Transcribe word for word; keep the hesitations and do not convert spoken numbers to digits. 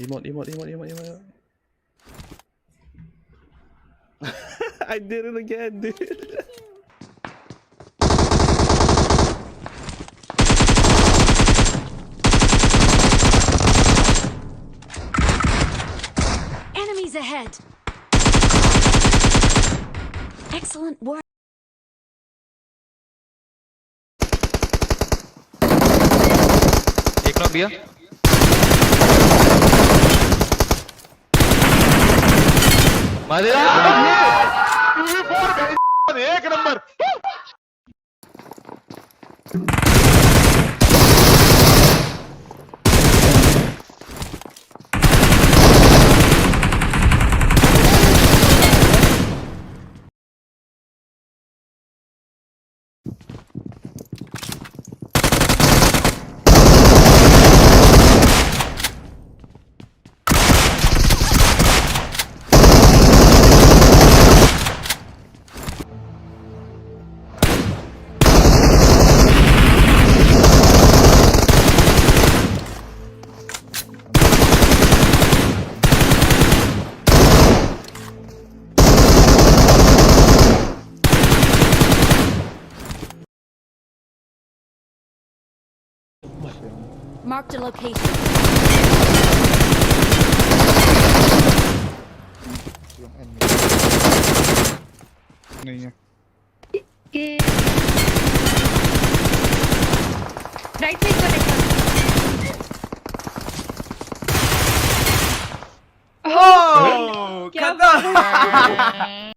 Emote, emote, emote, emote, emote. I did it again, dude. Enemies ahead! Excellent work. एक नॉक भैया। मारे। एक नंबर। Marked a location. Yung enemy. Ano yun? Right side ko, right side. Oh! क्या Khadar!